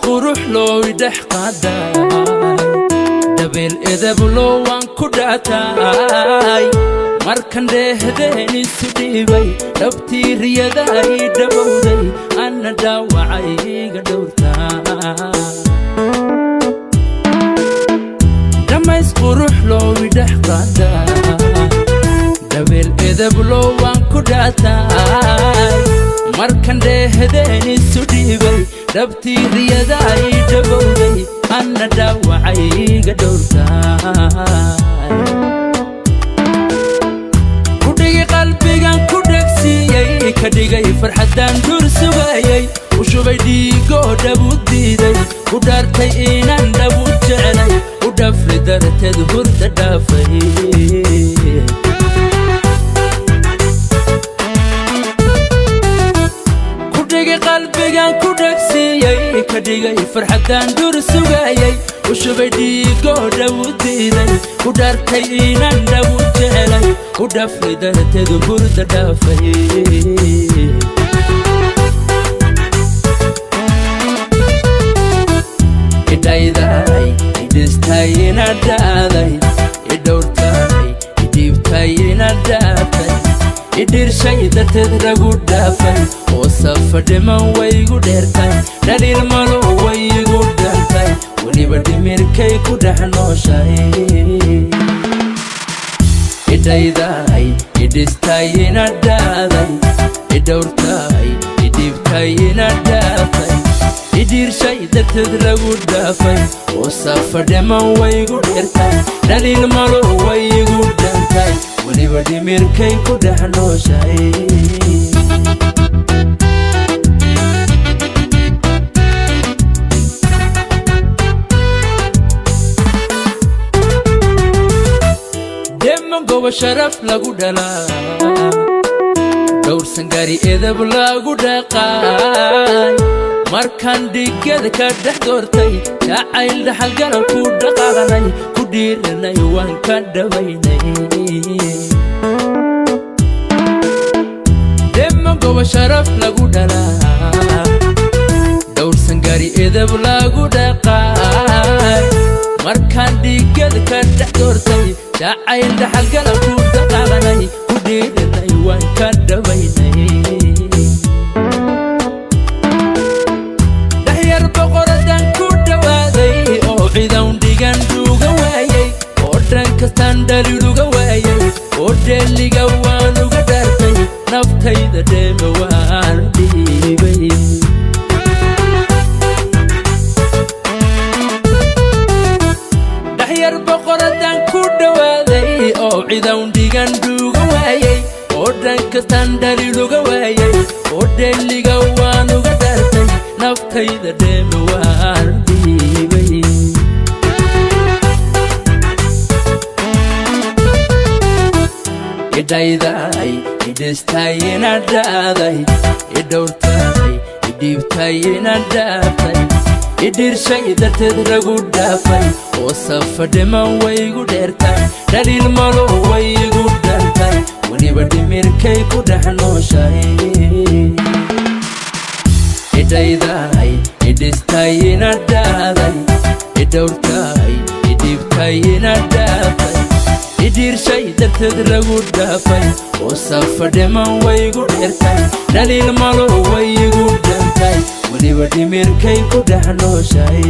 Qurux loo dhex qaaday, dabeel edeb loo waan ku dhaatay. Markan dheehdeen isu dhiibay, dhabtii riyada ii dhabowday, anna dhaawacay iga dhowrtaa. Dhammays qurux loo dhex qaaday, dabeel edeb loo waan ku dhaatay. Markan dheehdeen isu dhiibay, dhabtii riyada ii dhabowday, anna dhaawacay iga dhowrtaa. Kudhigi qalbigan ku dhegsiiyey, ka dhigay farxaddaan dur sugayey, u shubay dhiigoo dhab u diiday, ku dhaartay inaan dhab u jecelay, u dhafri darteed hurda dhaafay. Kudhigi qalbigan ku dhegsiiyey, ka dhigay farxaddaan dur sugayey, u shubay dhiigoo dhab u diiday, ku dhaartay inaan dhab u jecelay, u dhafri darteed hurda dhaafay. Idhayday, idhistay inadhaaday, idhowrtay, idhiibtay inadhaaftay, idhirshay darteed ragu dhaafay, oo safadhiman waygu dheertay, dhaliil malo way igu dhantay, weliba dhimirkay ku dhex nooshay. Idhayday, idhistay inadhaaday, idhowrtay, idhiibtay inadhaaftay, idhiirshay darteed lagu dhaafay, oo safadhiman waygu dheertay, dhaliil malo way igu dhantay, weliba dhimirkay ku dhex nooshay. Deman gobo sharaf lagu dhalaa, dhowrsan gari edeb lagu dhaqaay. Markaan dhigada ka dhex doortay, jacayl dhaxalgalan ku dhaqaaqnay, ku dhiiranay, waan ka dhawaynay. Deman gobo sharaf lagu dhalaa, dhowrsan gari edeb lagu dhaqaay. Markaan dhigada ka dhex doortay, jacayl dhaxalgalan ku dhaqaaqnay, ku dhiiranay, waan ka dhawaynay. Dhaxyar boqoradan ku dhawaaday, oo ciidan dhigan dhuuga waayey, oo dhan kastaan dhaliiluga waayey, oo dheeliga waan uga dhaartay, naftayda dheema waan dhiibay. Dhaxyar boqoradan ku dhawaaday, oo ciidan dhigan dhuuga waayey, oo dhan kastaan dhaliiluga waayey, oo dheeliga waan uga dhaartay, naftayda dheema waan dhiibay. Idhayday, idhistay inadhaaday, idhowrtay, idhiibtay inadhaaftay, idhiirshay darteed lagu dhaafay, oo safadhiman waygu dheertay, dhaliil malo way igu dhantay, weliba dhimirkay ku dhex nooshay. Idhayday, idhistay inadhaaday, idhowrtay, idhiibtay inadhaaftay, idhiirshay darteed lagu dhaafay, oo safadhiman waygu dheertay, dhaliil malo way igu dhantay, weliba dhimirkay ku dhex nooshay.